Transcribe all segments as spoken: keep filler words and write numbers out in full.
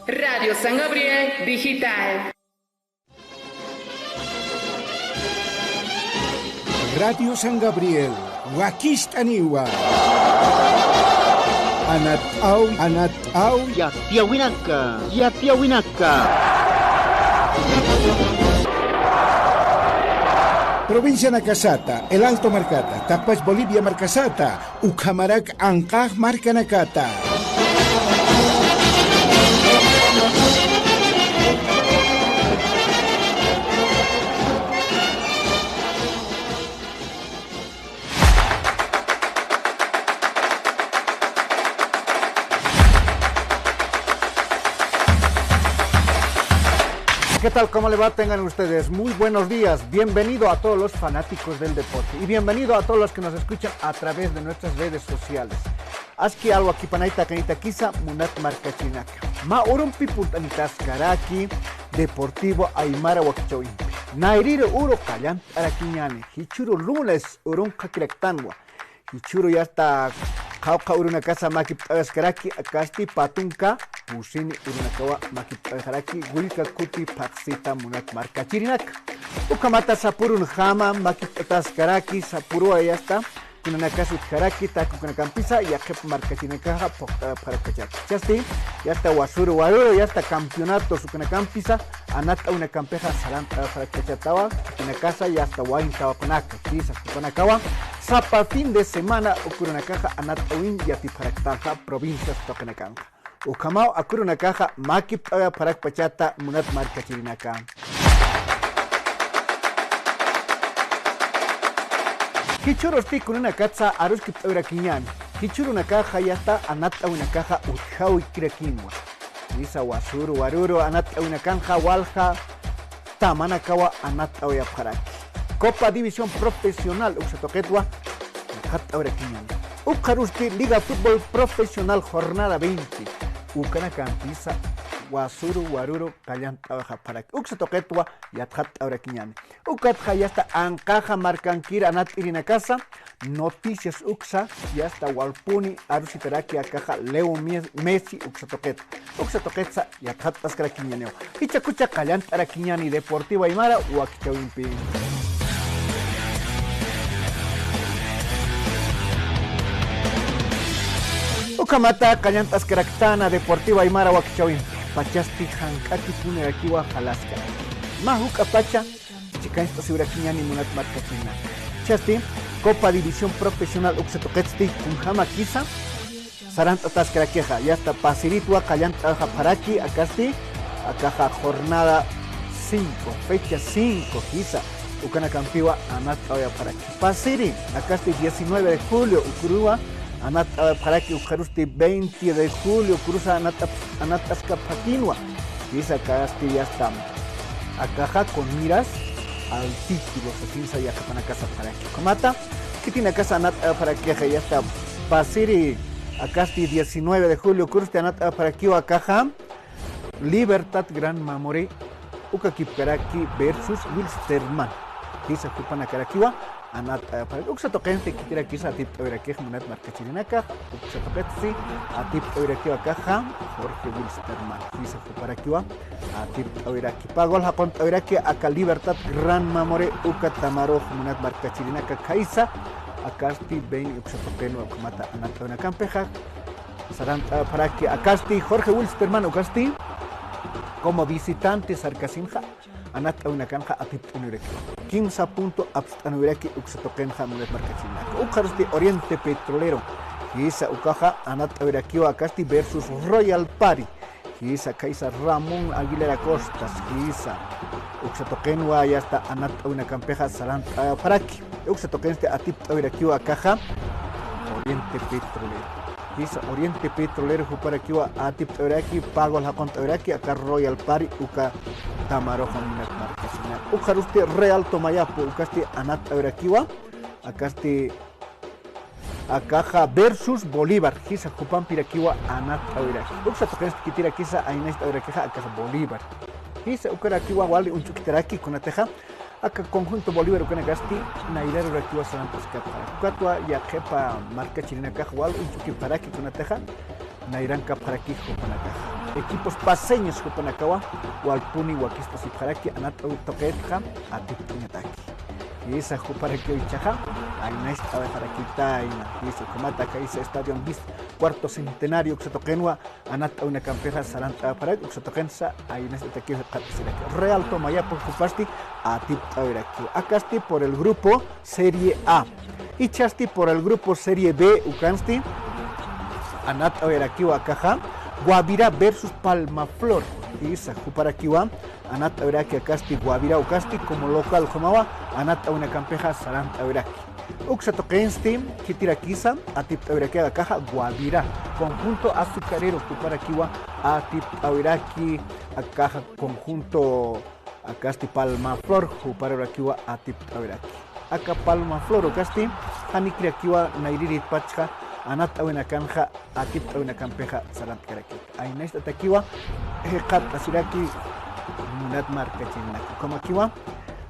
Radio San Gabriel Digital. Radio San Gabriel, wakist'aniwa. Anat'aw, anat'aw. Yatiyawinaka, yatiyawinaka. Provincianakasata, El Alto markata, Tapach Bolivia markasata, ukhamarak anqax markanakata. ¿Qué tal? ¿Cómo le va? Tengan ustedes muy buenos días. Bienvenido a todos los fanáticos del deporte y bienvenido a todos los que nos escuchan a través de nuestras redes sociales. Aski alwakipanayta kanitakisa munat markachirinaka. Mä urumpi purt'anitaskaraki Deportivo Aymara wakichäwimpi. Nayrïr uru qallant'arakiñäni, jichhüru lunes urunqakiraktanwa. Jichhüru yasta qawqha urunakasa makipt'awayaskaraki, akasti pä tunka pusini urunakawa makipt'awayxaraki, willka kuti phaxsita munat markachirinaka. Ukhamata sapürunjama makipt'ataskaraki, sapüruwa yasta kunanakas utjaraki, taqi ukanakampisa yaqhip markachirinakaxa phuqt'awayapxarakpachata. Jichhasti yasta wasüru warüru yasta campeonatos ukanakampisa anat'awinakampixa sarant'awayapxarakpachatawa, khitinakasa yasta wayn tawaqunaka, jisa jupanakawa sapa fin de semana uk urunakaxa anat'awin yatipxaraktanxa provincias tuqinakanxa. Ukhamaw uk urunakaxa makipt'awayapxarakpachata munat markachirinaka. Jichhürusti kunanakatsa aruskipt'awirakiñäni. Jichhürunakaxa yasta anat'awinakaxa utjawikirakinwa. Jisa wasüru warüru anat'awinakanxa walja tamanakawa anat'awayapxaraki. Copa División Profesional uksa tuqitwa yatxatt'awirakiñäni. Ukxarusti Liga Fútbol Profesional jornada veinte ukanakampisa wasüru warüru qallant'awayxapxaraki. Uksa tuqitwa yatxatt'awirakiñäni. Ukatxa yasta anqaxa markankir anat'irinakasa noticias uksa yasta walpuni arusitaraki akaxa Leo Mes-, Messi uksa tuqit. Uksa tuqitsa yatxatt'askarakiñäniw. Jichhakucha qallant'arakiñäni Deportivo Aymara wakichäwimpi. Ukhamata qallant'askaraktäna Deportivo Aymara wakichäwimpi. Pachasti jank'akipunirakiwa jalaskara. Mä juk'apacha chikañcht'asiwirakiñäni munat markachirinaka. Jichhasti Copa División Profesional uksa tuqitsti kunjamakisa sarant'ataskarakixa, yasta pasiritwa qallant'awayxapxaraki, akasti akaxa jornada cinco, fecha cinco, jisa ukanakampiwa anat'awayapxaraki. Pasiri, akasti diecinueve de julio uküruwa anat'awayapxaraki, ukxarusti veinte de julio ukürusa anat'a-, anat'askapxakinwa. Jisa akasti yasta akaxa con miras al título sasinsa yaqhipanakasapxaraki. Ukhamata khitinakasa anat'awayapxarakixa, yasta pasiri akasti diecinueve de julio ukürusti anat'awayapxarakiwa akaxa Libertad Gran Mamoré ukakipkaraki versus Wilstermann. Jisa jupanakarakiwa anat'awayapxaraki. Uksa tuqinsti khitirakisa atipt'awirakix munat markachirinaka. Uksa tuqitsti atipt'awirakiwa akaxa Jorge Wilstermann. Jisa juparakiwa atipt'awiraki. Pä gol jaqunt'awiraki aka Libertad Gran Mamoré uka Tamarux munat markachirinaka, khaysa akasti veinte uksa tuqinwa. Ukhamata anat'awinakampixa sarant'apxaraki, akasti Jorge Wilstermann ukasti como visitante sarkasinxa anat'awinakanxa atipt'aniwiraki. Kimsa punto apst'aniwiraki uksa tuqinxa munat markachirinaka. Ukxarusti Oriente Petrolero, jisa ukaxa anat'awirakiwa akasti versus Royal Pari. Jisa, khaysa Ramón Aguilera Costas, jisa. Uksa tuqinwa yasta anat'awinakampixa sarant'apxaraki. Uksa tuqinsti atipt'awirakiwa akaxa Oriente Petrolero. Jisa, Oriente Petrolero juparakiwa atipt'awiraki, pä gol jaqunt'awiraki aka Royal Pari uka Tamaroja munat markachirinaka. Ukxarusti Real Tomayapo ukasti anat'awirakiwa, akasti akaxa versus Bolívar, jisa jupampirakiwa anat'awiraki. Uksa tuqinsti khitirakisa aynacht'awirakixa akaxa Bolívar. Jisa ukarakiwa wali uñch'ukitaraki kunatixa aka conjunto Bolívar ukanakasti nayrarurakiwa sarant'askapxaraki. Ukatwa yaqhipa markachirinakax wal uñch'ukipxaraki kunatixa nayrankapxaraki jupanakaxa. equipos paceños jupanakawa walpuni wakist'asipxaraki anat'äwi tuqitxa atipt'añataki. Jisa juparakiw ichaxa aynacht'awayxarakitayna. Jisa ukhamata kaysa Estadio Bis cuarto centenario uksa tuqinwa anat'äwinakampixa sarant'apxaraki, uksa tuqinsa aynacht'atakiw jikxatasiraki. Realto Mayapo jupasti atipt'awirakiw. Akasti por el grupo Serie A. Ichhasti por el grupo Serie B ukansti anat'awirakiw akaxa Guavirá versus Palmaflor. Jisa juparakiwa anat'awiraki akasti Guavirá ukasti como local ukhamawa anat'äwinakampixa sarant'awiraki. Uksa tuqinsti khitirakisa atipt'awiraki akaxa Guavirá, conjunto azucarero juparakiwa atipt'awiraki akaxa conjunto akasti Palmaflor juparurakiwa atipt'awiraki. Aka Palmaflor ukasti janikirakiwa nayriritpachxa anat'äwinakanxa atipt'äwinakampixa sarant'karaki. Aynacht'atakiwa jikxatasiraki munat markachirinaka. Ukhamakiwa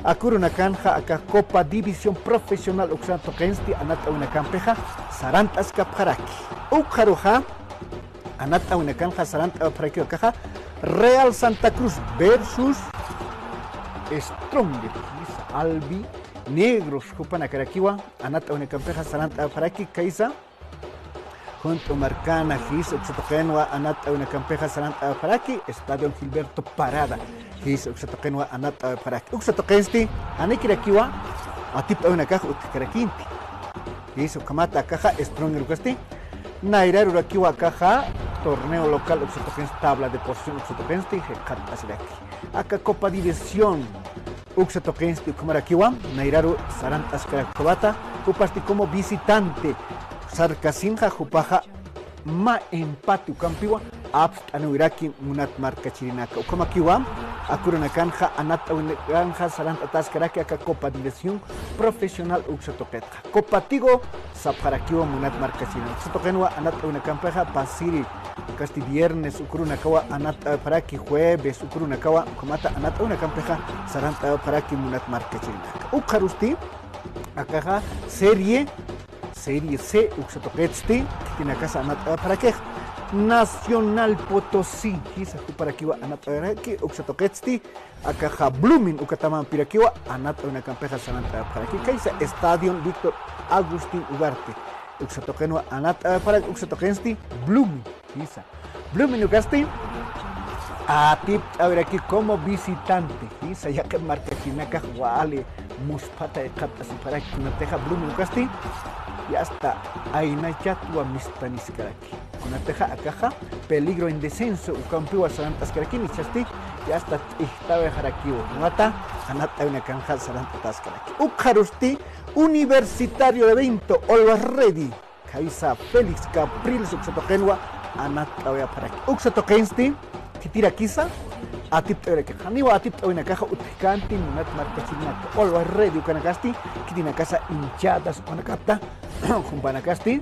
aka urunakanxa aka Copa División Profesional uksa tuqinsti anat'äwinakampixa sarant'askapxaraki. Ukxaruxa anat'äwinakanxa sarant'apxarakiw akaxa Real Santa Cruz versus Strongest, jisa Albinegros jupanakarakiwa anat'äwinakampixa sarant'apxaraki kaysa Junt'u markana. Jisa uksa tuqinwa anat'äwinakampixa sarant'apxaraki Estadio Gilberto Parada. Jisa uksa tuqinwa anat'apxaraki. Uksa tuqinsti janikirakiwa atipt'äwinakax utjkarakïnti. Jisa ukhamata akaxa Stronger ukasti nayrarurakiwa akaxa torneo local uksa tuqinsti, tabla de posición uksa tuqinsti jikxatasiraki. Aka Copa División uksa tuqinsti ukhamarakiwa nayraru sarant'askarakï ukhamata, jupasti como visitante sarkasinxa jupaxa mä empate ukampiwa apst'anïwiraki munat markachirinaka. Ukhamakiwa aka urunakanxa anat'äwinakanxa sarant'ataskaraki aka Copa División Profesional uksa tuqitxa. Copa Tigo sapxarakiwa munat markachirinaka. Uksa tuqinwa anat'äwinakampixa pasiri, akasti viernes uk urunakawa anat'apxaraki, jueves uk urunakawa ukhamata anat'äwinakampixa sarant'apxaraki munat markachirinaka. Ukxarusti akaxa Serie, Serie C uksa tuqitsti khitinakasa anat'apxarakix. Nacional Potosí, jisa juparakiwa anat'apxaraki uksa tuqitsti akaxa Blooming uka tamampirakiwa anat'äwinakampixa sarant'apxaraki. Kaysa Estadio Víctor Agustín Ugarte uksa tuqinwa anat'apxaraki, uksa tuqinsti Blooming, jisa. Blooming ukasti atipt'awiraki como visitante, jisa, yaqhip markachirinakax wali musphatay jikxatasipxaraki. Kunatixa Blooming ukasti yasta aynachatwa mistpaniskaraki. Kunatixa akaxa peligro en descenso ukampiwa sarant'askarakini, jichhasti yasta t'ijtawayxarakiwa. Kunata anat'äwinakanxa sarant'ataskaraki. Ukxarusti Universitario de Vinto, Olvarredi, kaysa Félix Capriles uksa tuqinwa anat'awayapxaraki. Uksa tuqinsti khitirakisa atipt'awiraki. Janiwa atipt'äwinakaxa utjkänti munat markachirinaka. Olvarredi ukanakasti khitinakasa hinchadas ukanakapta, jumpanakasti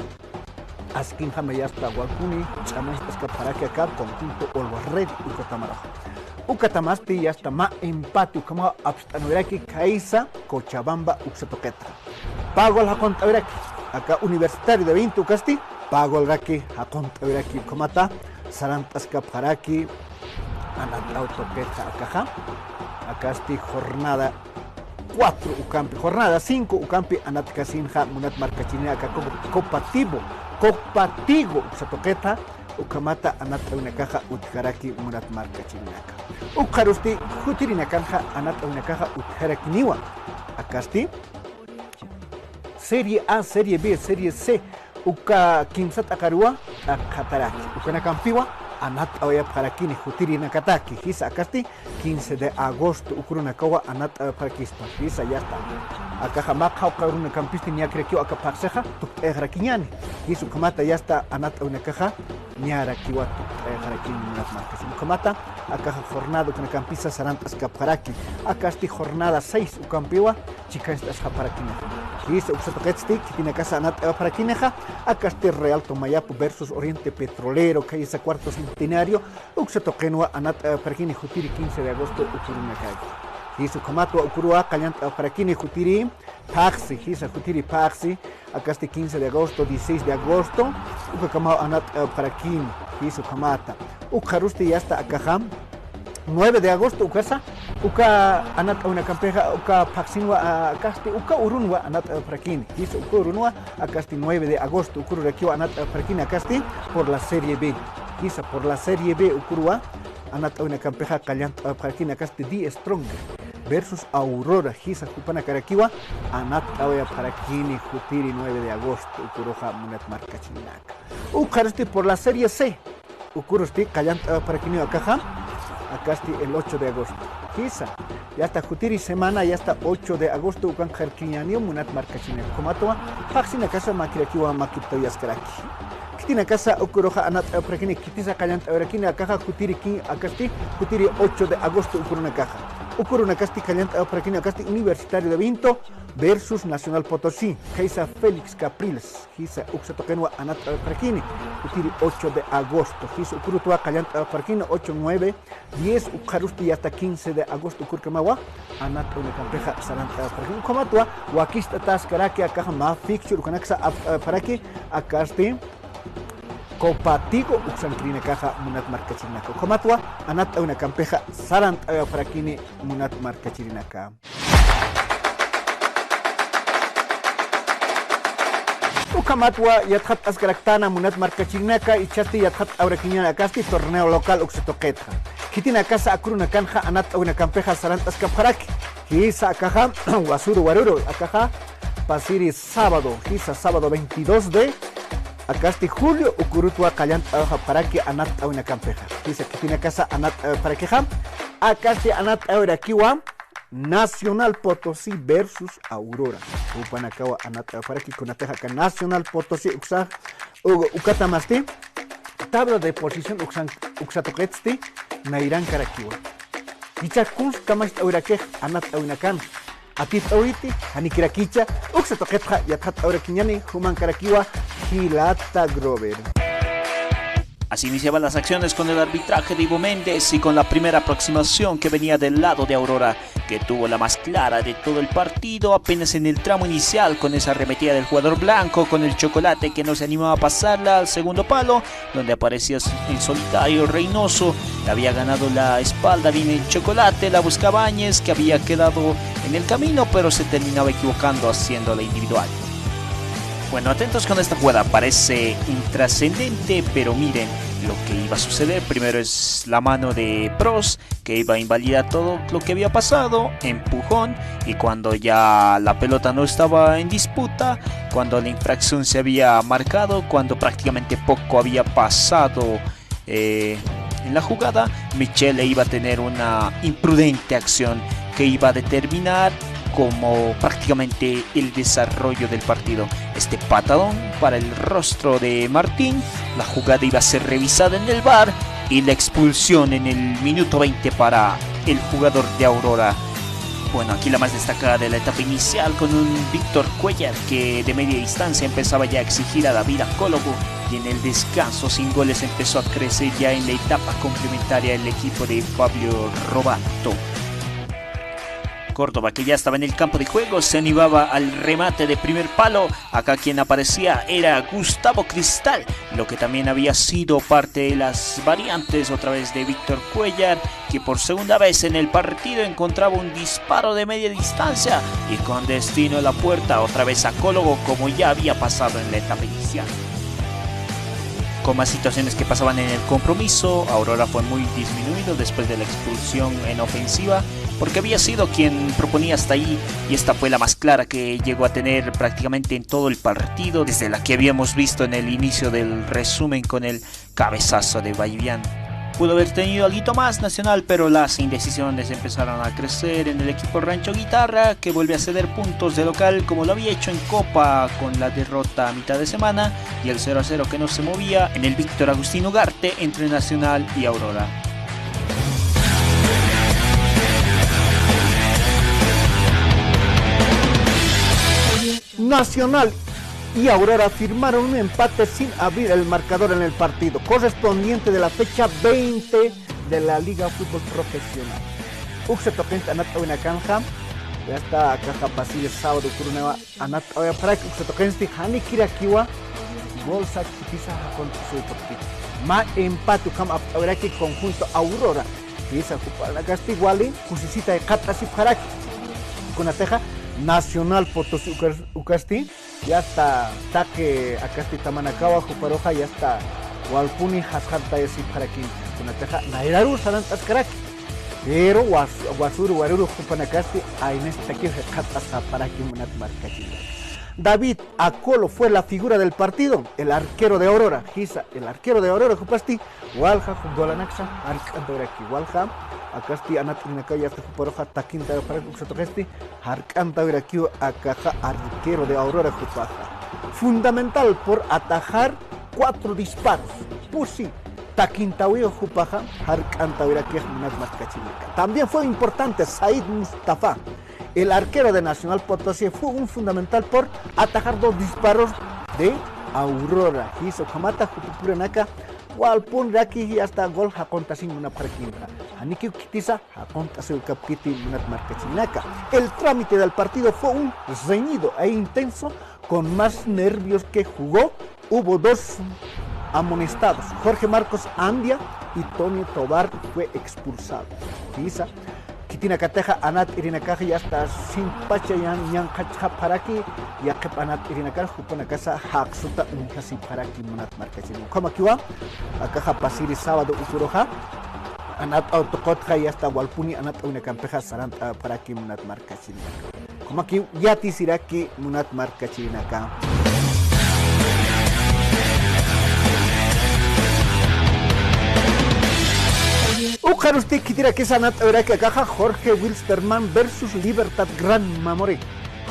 askinjama yasta walpuni ch'amañcht'askapxaraki aka conjunto Olvarredi uka tamaraxa. Uka tamasti yasta mä empate ukhamaw apst'anwiraki kaysa Cochabamba uksa tuqitxa. Pagol jaqunt'awiraki, aka Universitario de Vinto ukasti Pagolraki jaqunt'awiraki ukhamata sarant'askapxaraki anat'äw tuqitxa akaxa. Akasti jornada cuatro ukampi, jornada cinco ukampi anatkasinxa munat markachirinaka aka Co-, Copa Tigo, Copa Tigo uksa tuqitxa, ukhamata anat'äwinakaxa utjaraki munat markachirinaka. Ukxarusti jutirinakanxa anat'äwinakaxa utjarakiniwa. Akasti Serie A, Serie B, Serie C, uka kimsa t'aqaruwa t'aqhataraki. Ukanakampiwa anat'awayapxarakini jutirinakataki, jisa akasti quince de agosto uk urunakawa anat'apxarakispa, jisa yasta. Akaxa mä qhawqha urunakampisti niyakirakiwa aka phaxsixa tukt'ayxarakiñäni. Jisa ukhamata yasta anat'äwinakaxa niyarakiwa tukt'ayxarakini munat markachirinaka. Ukhamata akaxa jornada ukanakampisa sarant'askapxaraki. Akasti jornada seis ukampiwa chikañcht'asxapxarakinixa. Jisa uksa tuqitsti khitinakasa anat'apxarakinixa, akasti Realto Mayapo versus Oriente Petrolero, kaysa Cuarto Centenario uksa tuqinwa anat'apxarakini jutiri quince de agosto uk urunakaki. Jisa, ukhamatwa uküruwa qallant'apxarakini jutiri phaxsi, jisa, jutiri phaxsi, akasti quince de agosto, dieciséis de agosto, ukakamaw anat'apxarakini, jisa, ukhamata. Ukxarusti yasta akaxa nueve de agosto ukasa, uka anat'awinakampixa, uka phaxsinwa, a, akasti, uka urunwa anat'apxarakini, jisa, uka urunwa, akasti nueve de agosto, ukürurakiwa anat'apxarakini, akasti por la Serie B, jisa, por la Serie B, uküruwa anat'awinakampixa qallant'apxarakini, akasti The Strongest versus Aurora, jisa, jupanakarakiwa anat'awayapxarakini, jutiri nueve de agosto, uküruxa munat markachirinaka. Ukxarusti por la Serie C, ukürusti qallant'apxarakiniw akaxa, akasti el ocho de agosto. Jisa, yasta jutiri semana, yasta ocho de agosto, ukan qhirkiñäniw munat markachirinaka. Ukhamatwa, phaxsinakasa makirakiwa makiptawayaskaraki. Khitinakasa uküruxa anat'apxarakini, khitisa qallant'apxarakini, akaxa jutiri quin-, akasti, jutiri ocho de agosto ukürunakaxa. Ukürunakasti qallant'apxarakini, akasti Universitario de Vinto versus Nacional Potosí, khaysa Félix Capriles. Jisa, uksa tuqinwa anat'apxarakini, jutiri ocho de agosto. Jisa, ukürutwa qallant'apxarakini, ocho, nueve, diez, ukxarusti yasta quince de agosto ukürkamawa anat'awinakampixa sarant'apxarakini. Ukhamatwa, wakist'ataskaraki akaxa mä fixture ukanaksa apt'apxaraki, akasti Copa Tigo uksankirinakaxa munat markachirinaka. Ukhamatwa, anat'awinakampixa sarant'apxarakini munat markachirinaka. Ukhamatwa yatxatt'askaraktana munat markachirinaka, ichhasti yatxatt'awrakiñäni akasti torneo local uksa tuqitxa. Khitinakasa ukürunakanxa anat'awinakampixa sarant'askapxaraki. Jisa, akaxa wasuru waruru, akaxa pasiri sábado, jisa, sábado veintidós de akasti julio, ukürutwa qallant'awayapxaraki anat'awinakampixa. Jisa, khitinakasa anat'awayapxarakixa, akasti anat'awayarakiwa Nacional Potosí versus Aurora. Jupanakawa anat'apxaraki, kunatixa aka Nacional Potosí uksa, u-, ukatamasti tabla de posición uksan, uksa tuqitsti nayrankarakiwa. Jichha kuns kamacht'awirakix anat'awinakan. Atipt'awiti, janikirakicha, uksa tuqitxa yatxatt'awrakiñäni, jumankarakiwa jilata Grover. Así iniciaban las acciones con el arbitraje de Ivo Méndez y con la primera aproximación que venía del lado de Aurora, que tuvo la más clara de todo el partido, apenas en el tramo inicial con esa arremetida del jugador blanco con el chocolate que no se animaba a pasarla al segundo palo, donde aparecía en solitario Reynoso, le había ganado la espalda bien el chocolate, la buscaba Áñez, que había quedado en el camino, pero se terminaba equivocando haciendo la individual. Bueno, atentos con esta jugada, parece intrascendente, pero miren lo que iba a suceder. Primero es la mano de Pros, que iba a invalidar todo lo que había pasado, empujón, y cuando ya la pelota no estaba en disputa, cuando la infracción se había marcado, cuando prácticamente poco había pasado, eh, en la jugada, Michele iba a tener una imprudente acción que iba a determinar como prácticamente el desarrollo del partido. Este patadón para el rostro de Martín, la jugada iba a ser revisada en el bar y la expulsión en el minuto veinte para el jugador de Aurora. Bueno, aquí la más destacada de la etapa inicial con un Víctor Cuellar que de media distancia empezaba ya a exigir a David Acólogo y en el descanso sin goles empezó a crecer ya en la etapa complementaria el equipo de Fabio Robato. Córdoba, que ya estaba en el campo de juego, se animaba al remate de primer palo. Acá quien aparecía era Gustavo Cristal, lo que también había sido parte de las variantes otra vez de Víctor Cuellar, que por segunda vez en el partido encontraba un disparo de media distancia y con destino a la puerta, otra vez Acólogo como ya había pasado en la etapa inicial. Con más situaciones que pasaban en el compromiso, Aurora fue muy disminuido después de la expulsión en ofensiva, porque había sido quien proponía hasta ahí y esta fue la más clara que llegó a tener prácticamente en todo el partido, desde la que habíamos visto en el inicio del resumen con el cabezazo de Baivian. Pudo haber tenido algo más Nacional, pero las indecisiones empezaron a crecer en el equipo Rancho Guitarra, que vuelve a ceder puntos de local como lo había hecho en Copa con la derrota a mitad de semana y el cero a cero que no se movía en el Víctor Agustín Ugarte entre Nacional y Aurora. Nacional y Aurora firmaron un empate sin abrir el marcador en el partido correspondiente de la fecha veinte de la Liga Fútbol Profesional. Uksa tuqinsti anat'awinakanxa, ya está, akaxa pasiri sábado uka urunawa anat'awayapxaraki, uksa tuqinsti janikirakiwa bolsa khitisa jaquntasipxaraki. Mä empate ukham apt'awiraki conjunto Aurora. Jisa, jupanakasti wali kusisitay qhat'asipxaraki. Kunatixa Nacional Potosí ukar-, ukasti, ya está, taqi akasti tamanakawa juparuxa, ya está, walpuni jasxantayasipxaraki. Kunatixa nayraru sarant'askaraki. Pero was-, wasuru waruru jupanakasti aynestakiw jikxatasipxaraki munat markachirinaka. David Acolo fue la figura del partido, el arquero de Aurora. Jisa, el arquero de Aurora jupasti walja jup golanaksa jark'antawiraki, walja akasti anat'irinaka, ya está, juparuxa takintawayapxaraki, uksa tuqinsti jark'antawirakiw akaxa arquero de Aurora jupaxa. Fundamental por atajar cuatro disparos. Pusi takintawiw jupaxa jark'antawirakix munat markachirinaka. También fue importante Said Mustafa, el arquero de Nacional Potosí, fue un fundamental por atajar dos disparos de Aurora. Jisa, ukhamata jupa puranaka walpuniraki, ya está, gol jaquntasin munapxarakimxa. Janikiw khitisa jaquntasiwkapkiti munat markachirinaka. El trámite del partido fue un reñido e intenso, con más nervios que jugo. Hubo dos amonestados, Jorge Marcos Andia y Tony Tobar fue expulsado. Jisa, khitinakatixa anat'irinakaxa ya está sinpacha ñan-, ñanqhachxapxaraki, yaqhip anat'irinakar jupanakasa jaqsuta uñjasipxaraki munat markachirinaka. Ukhamakiwa akaxa pasiri sábado uka uruxa anat'aw tuqitxa, ya está, walpuni anat'awinakampixa sarant'apxaraki munat markachirinaka. Ukhamakiw yatisiraki munat markachirinaka. Ukxarusti khitirakisa anat'awiraki akaxa Jorge Wilstermann versus Libertad Gran Mamoré.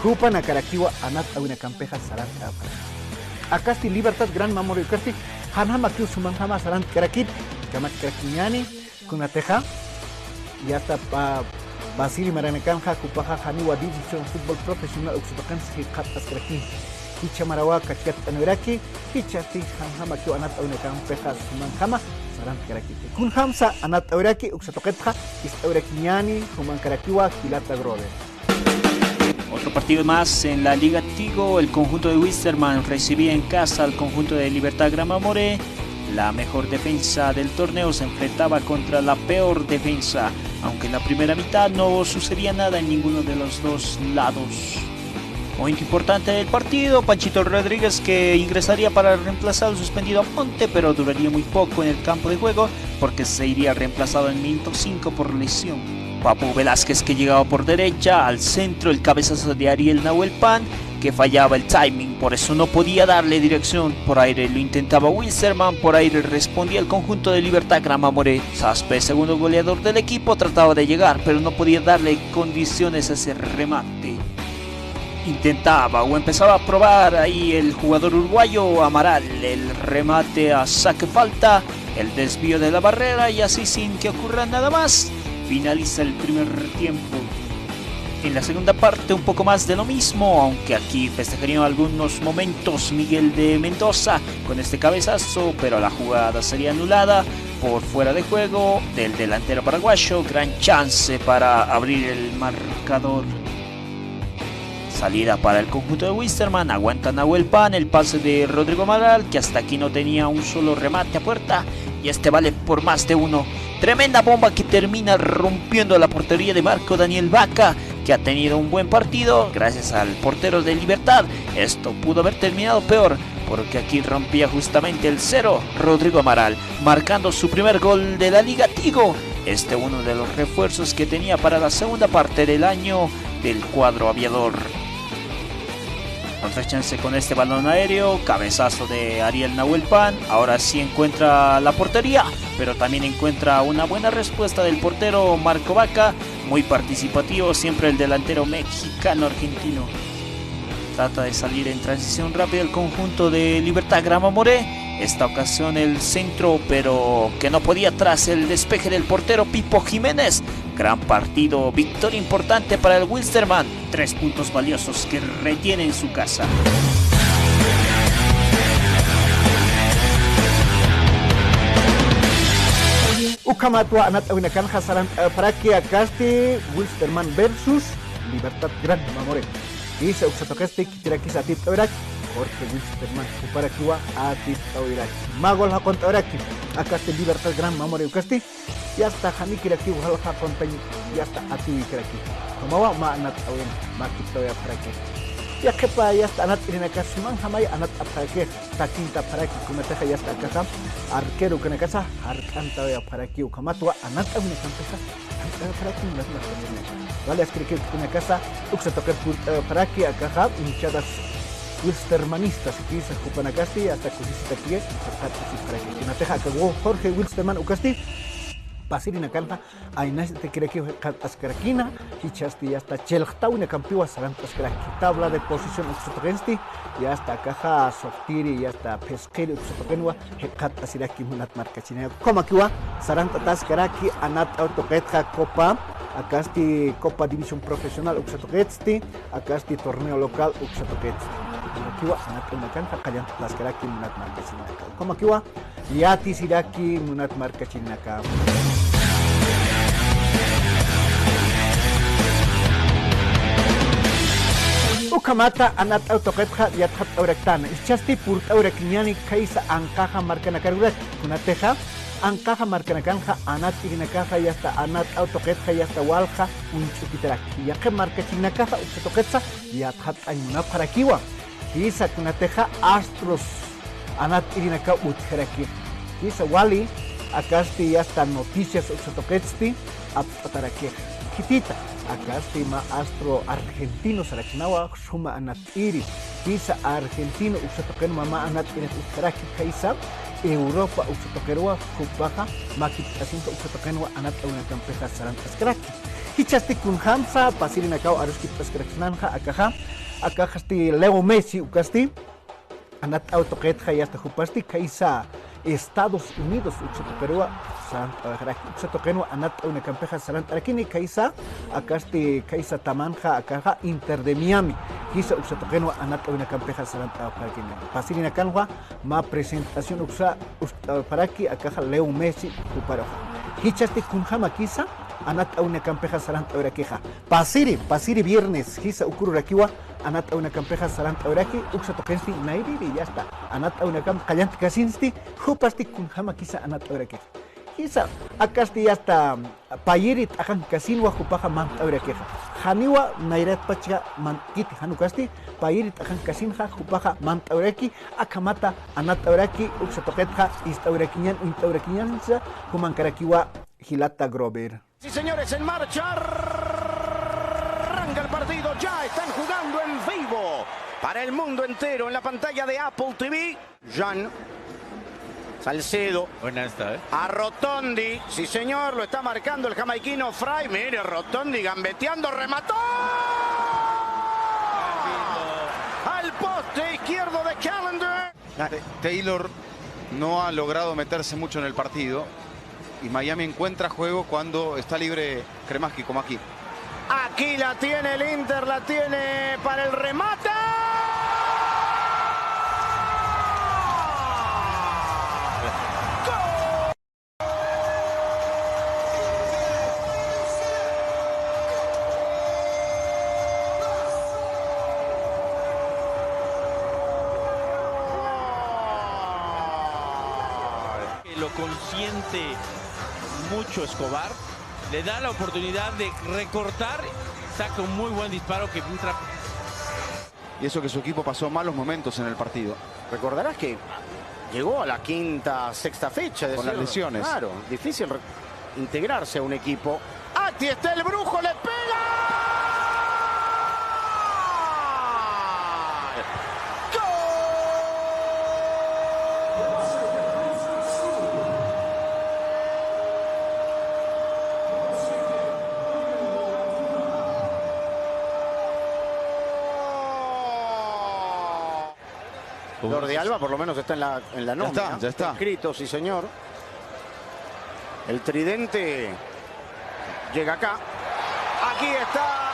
Jupanakarakiwa anat'awinakampixa sarant'apxaraki. Akasti Libertad Gran Mamoré ukasti janjamakiw sumanjama sarant'karakit, kamachkarakiñäni, kunatixa ya está, pa-, pasiri maranakanxa jupaxa janiwa División Fútbol Profesional uksa tuqinsi jikxataskaraki. Jichha marawa kachkatt'anwiraki, jichhasti janjamakiw anat'awinakampixa sumanjama sarant'karakiti. Kunjamsa anat'awiraki uksa tuqitxa ist'awirakiñäni, jumankarakiwa jilata brother. Otro partido más en la Liga Tigo, el conjunto de Wilstermann recibía en casa al conjunto de Libertad Gran Mamoré, la mejor defensa del torneo se enfrentaba contra la peor defensa, aunque en la primera mitad no sucedía nada en ninguno de los dos lados. Momento importante del partido, Panchito Rodríguez, que ingresaría para reemplazar al suspendido Aponte, pero duraría muy poco en el campo de juego porque se iría reemplazado en minuto cinco por lesión. Papu Velázquez, que llegaba por derecha, al centro, el cabezazo de Ariel Nahuelpan, que fallaba el timing, por eso no podía darle dirección. Por aire lo intentaba Wilstermann, por aire respondía el conjunto de Libertad Gran Mamoré. Saspe, segundo goleador del equipo, trataba de llegar, pero no podía darle condiciones a ese remate. Intentaba o empezaba a probar ahí el jugador uruguayo Amaral, el remate a saque falta, el desvío de la barrera y así sin que ocurra nada más, finaliza el primer tiempo. En la segunda parte un poco más de lo mismo, aunque aquí festejaría algunos momentos Miguel de Mendoza con este cabezazo, pero la jugada sería anulada por fuera de juego del delantero paraguayo. Gran chance para abrir el marcador. Salida para el conjunto de Wilstermann. Aguanta Nahuelpan. El pase de Rodrigo Amaral, que hasta aquí no tenía un solo remate a puerta. Y este vale por más de uno. Tremenda bomba que termina rompiendo la portería de Marco Daniel Vaca, que ha tenido un buen partido gracias al portero de Libertad. Esto pudo haber terminado peor, porque aquí rompía justamente el cero Rodrigo Amaral, marcando su primer gol de la Liga Tigo. Este uno de los refuerzos que tenía para la segunda parte del año del cuadro aviador. Otra chance con este balón aéreo, cabezazo de Ariel Nahuelpan. Ahora sí encuentra la portería, pero también encuentra una buena respuesta del portero Marco Vaca. Muy participativo siempre el delantero mexicano-argentino. Trata de salir en transición rápida el conjunto de Libertad Gran Mamoré. Esta ocasión el centro, pero que no podía tras el despeje del portero Pipo Jiménez. Gran partido, victoria importante para el Wilstermann. Tres puntos valiosos que retiene en su casa. Ukhamatwa anat'äwinakanxa sarant'apxaraki akasti Wilstermann versus Libertad Gran Mamoré. Jisa uksa tuqitsti khitirakisa atipt'awiraki, Jorge Wilstermann juparakiwa atipt'awiraki. Mä gol jaqunt'awiraki akasti Libertad Gran Mamoré ukasti, yasta janikirakiw jal jaquntañ, yasta atiwikaraki. Ukhamawa mä anat'äwin, mä kipt'awayapxaraki. Yaqhipa yasta anat'irinakax sumanjamay anat'apxaraki, takintapxaraki, kunatixa yasta akaxa arquero ukanakasa jark'antawayapxaraki, ukhamatwa anat'äwinakampixa jark'antawayapxaraki, munat markachirinaka. Wali askiraki ukanakasa uksa tuqir purt'awayapxaraki akaxa hinchadas wilstermannistas, jisa jupanakasti yasta kusisitaki jikxatasipxaraki. Kunatixa aka Jorge Wilstermann ukasti pasirinakanxa aynasatakirakiw jikxataskarakina, jichhasti yasta chhillqtawinakampiwa sarant'askaraki. Tabla de posición uksa tuqinsti, yasta akaxa suxtiri, yasta phisqiri uksa tuqinwa jikxatasiraki, munat markachirinaka. Ukhamakiwa sarant'ataskaraki anat'äw tuqitxa Copa, akasti Copa División Profesional uksa tuqitsti, akasti torneo local uksa tuqitsti. Ukhamakiwa anat'äwinakanxa qallant'ataskaraki, munat markachirinaka. Ukhamakiwa yatisiraki, munat markachirinaka. Ukhamata anat'äw tuqitxa yatxat'awiraktana, jichhasti purt'awirakiñäni khaysa anqaxa markanakaruraki. Kunatixa anqaxa markanakanxa anat'irinakaxa yasta anat'äw tuqitxa yasta walja uñch'ukitaraki. Yaqhip markachirinakaxa uksa tuqitsa yatxatt'añ munapxarakiwa. Jisa kunatixa Astros anat'irinakaw utjaraki. Jisa wali akasti yasta Noticias uksa tuqitsti apst'atarakix. Khitita akasti mä astro argentino sarakinawa suma anat'iri. Jisa argentino uksa tuqinwa mä anat'irit utjaraki khaysa Europa uksa tuqirwa, jupaxa mä kipt'asinxa uksa tuqinwa anat'äwinakampixa sarant'askaraki. Jichhasti kunjamsa pasirinakaw aruskipt'askaraksnanxa akaxa, akaxasti Leo Messi ukasti anat'äw tuqitxa yasta jupasti khaysa Estados Unidos uksa tuqirwa sarant'awayxaraki, uksa tuqinwa anat'äwinakampixa sarant'arakini khaysa, akasti khaysa tamanxa akaxa Inter de Miami, jisa uksa tuqinwa anat'äwinakampixa sarant'awayxarakini. Pasirinakanwa mä presentación uksa uñt'apxaraki akaxa Leo Messi juparuxa. Jichhasti kunjamakisa anat'äwinakampixa sarant'awirakixa. Pasiri, pasiri viernes, jisa ukururakiwa anat'äwinakampixa sarant'awiraki, uksa tuqinsti nayrïri yasta anat'äwinakamp qallantkasinsti, jupasti kunjamakisa anat'awirakixa. Jisa akasti yasta payiri t'aqankasinwa jupaxa mant'awirakixa. Janiwa nayratpachxa mantkiti, jan ukasti payiri t'aqankasinxa jupaxa mant'awiraki, akhamata anat'awiraki, uksa tuqitxa ist'awirakiñän, uñt'awirakiñänsa jumankarakiwa jilata Grover. Sí, señores, en marcha. Arranca el partido. Ya están jugando en vivo para el mundo entero en la pantalla de Apple T V. Jan Salcedo. Buena esta, ¿eh? A Rotondi. Sí, señor, lo está marcando el jamaiquino Fry. Mire, Rotondi gambeteando, remató. Al poste izquierdo de Callender. Te- Taylor no ha logrado meterse mucho en el partido y Miami encuentra juego cuando está libre Cremaschi, como aquí. Aquí la tiene el Inter, la tiene para el remate. ¡Gol! Lo consiente mucho Escobar, le da la oportunidad de recortar, saca un muy buen disparo que entra. Y eso que su equipo pasó malos momentos en el partido. Recordarás que llegó a la quinta, sexta fecha, es decir, con las lesiones. Claro, difícil re- integrarse a un equipo. Aquí está el brujo, le pega. ¡Gol! Jordi Alba por lo menos está en la, en la nómina. Ya está, ya está. Está inscrito, sí, señor. El tridente llega acá. Aquí está.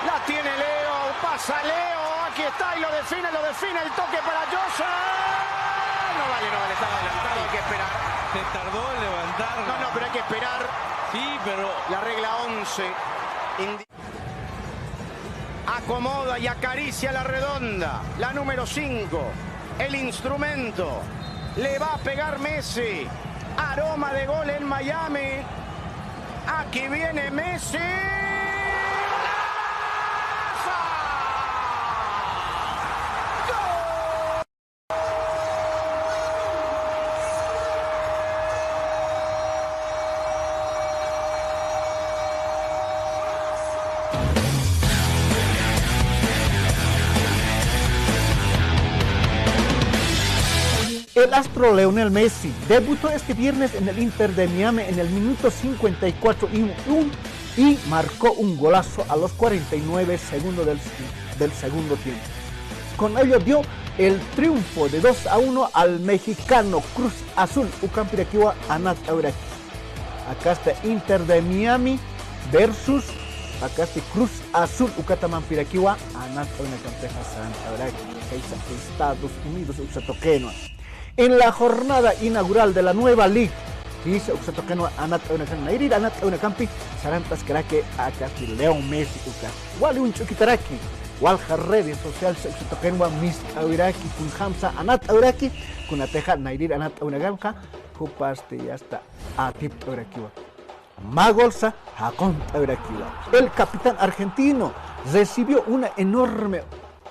La tiene Leo. Pasa Leo. Aquí está y lo define, lo define. El toque para Josh. No vale, no vale. Estaba adelantado. Hay que esperar. Se tardó en levantarla. No, no, pero hay que esperar. Sí, pero la regla once indi- acomoda y acaricia la redonda, la número cinco, el instrumento. Le va a pegar Messi. Aroma de gol en Miami. Aquí viene Messi. El astro Leonel Messi debutó este viernes en el Inter de Miami en el minuto cincuenta y cuatro y un, y marcó un golazo a los cuarenta y nueve segundos del, del segundo tiempo. Con ello dio el triunfo de dos a uno al mexicano Cruz Azul, ukampirakiwa anat'awiraki. Akasti Inter de Miami versus akasti Cruz Azul, ukatamampirakiwa anat'awinakampixa sarant'awiraki. Kaysa Estados Unidos uksa tuqinwa. En la jornada inaugural de la nueva liga, jisa uksa tuqinwa anat'awinakan, nayrïr anat'awinakampi sarant'askaraki akasti Leo Messi uka. Wali uñch'ukitaraki, walja redes sociales uksa tuqinwa mist'awiraki, kunjamsa anat'awiraki, kunatixa nayrïr anat'awinakanxa, jupasti yasta atipt'awirakiwa. Mä golsa jaqunt'awirakiwa. El capitán argentino recibió una enorme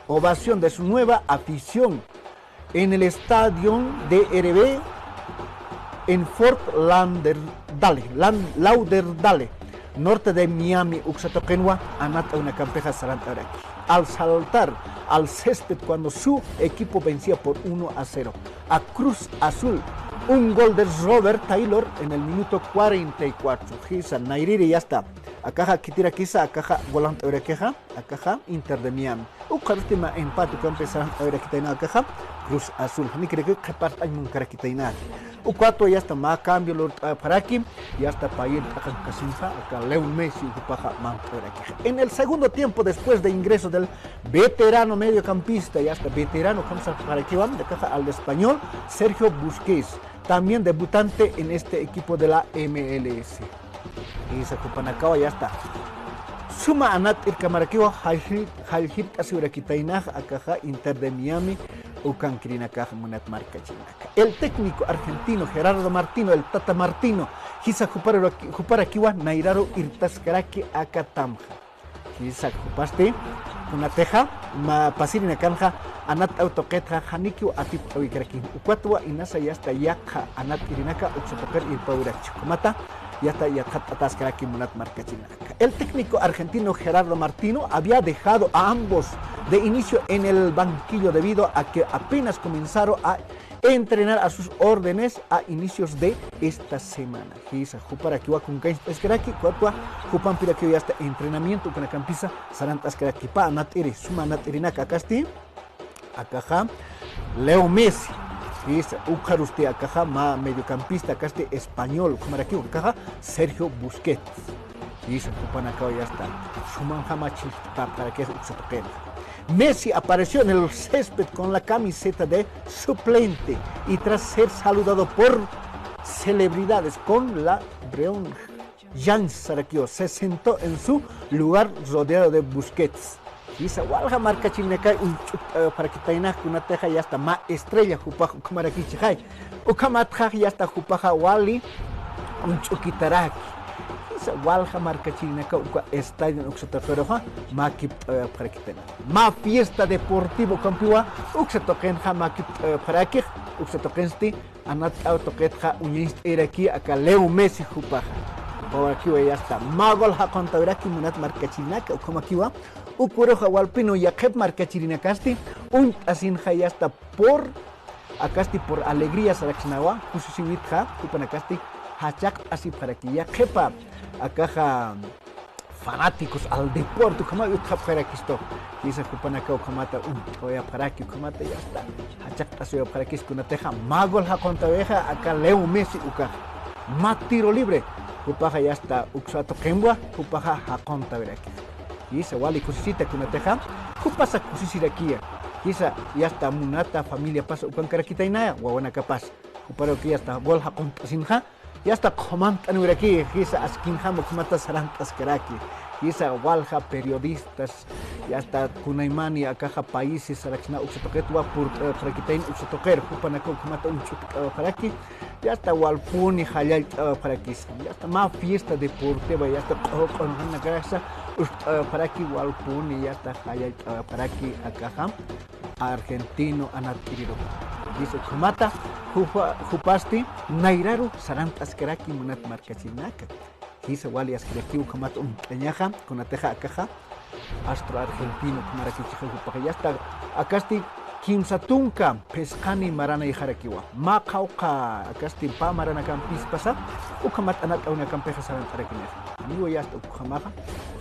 ovación de su nueva afición en el estadio de R B en Fort Lauderdale, Lan-, Lauderdale, norte de Miami, uksa tuqinwa anat'awinakampixa sarant'awiraki. Al saltar al césped cuando su equipo vencía por uno a cero a Cruz Azul, un gol de Robert Taylor en el minuto cuarenta y cuatro. Jisa, nayrïri yasta. Akaxa khitirakisa, akaxa golant'awirakixa, akaxa Inter de Miami. Ukxarusti mä empate ukampi sarant'awirakitayna akaxa Cruz Azul. Janikiraki qhipart'añ munkarakitayna. Ukatwa yasta mä cambio lurt'apxaraki, yasta payïr t'aqankasinxa, aka Leo Messi jupaxa mant'awirakixa. En el segundo tiempo, después de ingreso del veterano mediocampista, yasta veterano, ukham sapxarakiwa, akaxa al español, Sergio Busquets, también debutante en este equipo de la M L S. Jisa jupanakawa yasta suma anat'irkamarakiwa, jallji-, jalljiwt'asiwrakitaynax akaxa Inter de Miami ukankirinakax munat markachirinaka. El técnico argentino Gerardo Martino, el Tata Martino, jisa juparaki-, juparakiwa nayraru irtaskaraki aka tamxa. Jisa jupasti, kunatixa mä pasirinakanxa anat'aw tuqitxa janikiw atipt'awikaraki. Ukatwa inasa yasta yaqha anat'irinaka uksa tuqir irpawirakchi. Ukhamata yasta yatxatt'ataskaraki munat markachirinaka. El técnico argentino Gerardo Martino había dejado a ambos de inicio en el banquillo debido a que apenas comenzaron a entrenar a sus órdenes a inicios de esta semana. Jisa, juparakiwa kunkañcht'askaraki, ukatwa jupampirakiwa yasta entrenamiento ukanakampisa sarant'askarakipa anat'iri, suma anat'irinaka akasti, akaxa Leo Messi. Jisa, ukxarusti akaxa mä mediocampista akasti español, ukhamarakiwa akaxa Sergio Busquets. Jisa, jupanakawa yasta sumanjama chhijt'apxarakis uksa tuqinxa. Messi apareció en el césped con la camiseta de suplente y tras ser saludado por celebridades con la Breon James sarakiwa, se sentó en su lugar rodeado de Busquets. Jisa, walja markachirinakay uñch'ukt'awipxarakitayna, kunatixa yasta mä estrella jupax ukhamarakichixay. Ukhamatxa yasta jupaxa wali uñch'ukitaraki. Jisa, walja markachirinaka uka estadio uksa tuqiruxa mä kipt'awipxarakitayna. Mä fiesta deportivo ukampiwa uksa tuqinxa mä kipt'awipxarakix, uksa tuqinsti anat'aw tuqitxa uñañcht'ayiraki aka Leo Messi jupaxa. Juparakiwa yasta mä gol jaquntawiraki munat markachirinaka, ukhamakiwa uk uruxa walpinw yaqhip markachirinakasti uñt'asinxa yasta por, akasti por alegría saraksnawa, kusisiwitxa, jupanakasti jachaqt'asipxaraki. Yaqhipa akaxa fanáticos al deporte ukhamaw utjapxarakistu. Jisa jupanakaw ukhamata uñt'awayapxaraki, ukhamata yasta jachaqt'asuyapxarakis, kunatixa mä gol jaquntawixa aka Leo Messi ukaxa. Mä tiro libre jupaxa yasta uksa tuqinwa, jupaxa jaquntawiraki. Jisa wali kusisita kunatixa, jupasa kusisirakiya. Jisa yasta munata familiapasa ukankarakitaynaya, wawanakapas. Juparuki yasta gol jaqunt'asinxa, Yasta qhumant'aniwiraki, jisa askinjam ukhamata sarant'askaraki. Jisa walja periodistas, yasta kunaymani akaxa países saraksna uksa tuqitwa purt'awapxarakitayna uksa tuqir, jupanaka ukhamata uñch'utk'awapxaraki, yasta walpuni jallallt'awapxarakisa. Yasta mä fiesta deportiva, yasta q'uq'unxanakaraksa uñch'utk'awapxaraki, walpuni yasta jallallt'awapxaraki akaxa argentino anat'iriru. Jisa ukhamata, jupa-, jupasti nayraru sarant'askaraki munat markachirinaka. Jisa wali askirakiw ukhamata uñt'añaxa, kunatixa akaxa astro argentino ukhamarakichixa jupaxa. Yasta akasti kimsa tunka phisqani maranayxarakiwa. Mä qhawqha akasti pä maranakampisa, ukhamat anat'awinakampixa sarant'arakinixa. Amigo, yasta ukhamaxa,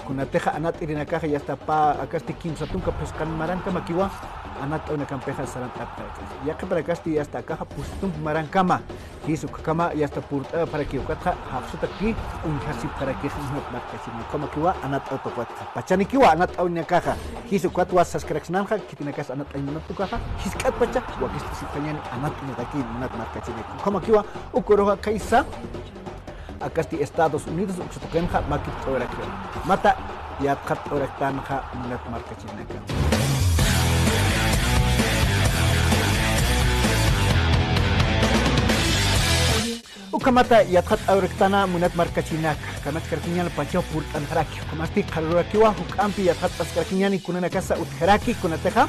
kunatixa anat'irinakaxa yasta pä akasti kimsa tunka phisqan marankamakiwa anat'awinakampixa sarant'apxarakinixa. Yaqhipanakasti yasta akaxa pusi tunka marankama, jisa ukhakhama yasta purt'apxarakiw, ukatxa jaqsutakki uñjasipxarakix munat markachirinaka, ukhamakiwa anat'aw tuqitxa. Pachanikiwa anat'awinakaxa, jisa ukatwa saskaraksnanxa, khitinakas anat'añ munat tukaxa, jisk'atpacha wakist'asipxañäni anat'añataki munat markachirinaka. Ukhamakiwa, uka uruxa khaysa akasti Estados Unidos uksa tuqinxa makipt'awirakiwa. Mata yatxat'awiraktanxa munat markachirinaka. Ukhamata yatxat'awiraktana munat markachirinaka, kamachkarakiñäni pachaw purt'anxaraki, ukhamasti qharürurakiwa juk'ampi yatxat'askarakiñäni kunanakasa utjaraki, kunatixa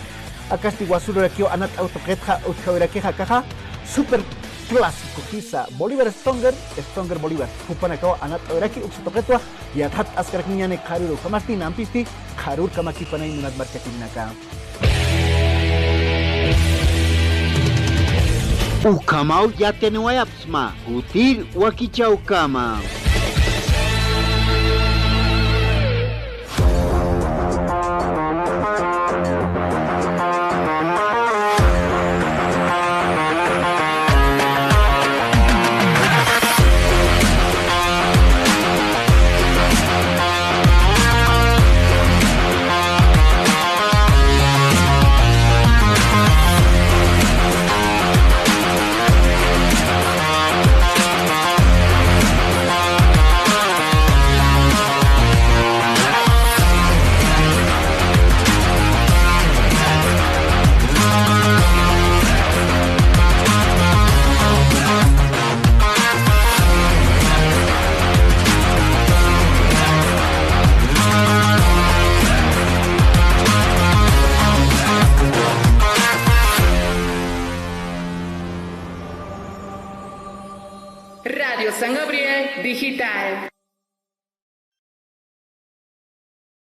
akasti wasururakiw anat'aw tuqitxa utjawirakixa akaxa Super Clásico, jisa Bolívar Stronger, Stronger Bolívar. Jupanakaw anat'awiraki uksa tuqitwa yatxat'askarakiñäni qharürur, ukhamasti nampisti qharürkamakipanayi munat markachirinaka. Ukhamaw yatiyaniwayapxsma kutir wakichäwkama. Radio San Gabriel Digital.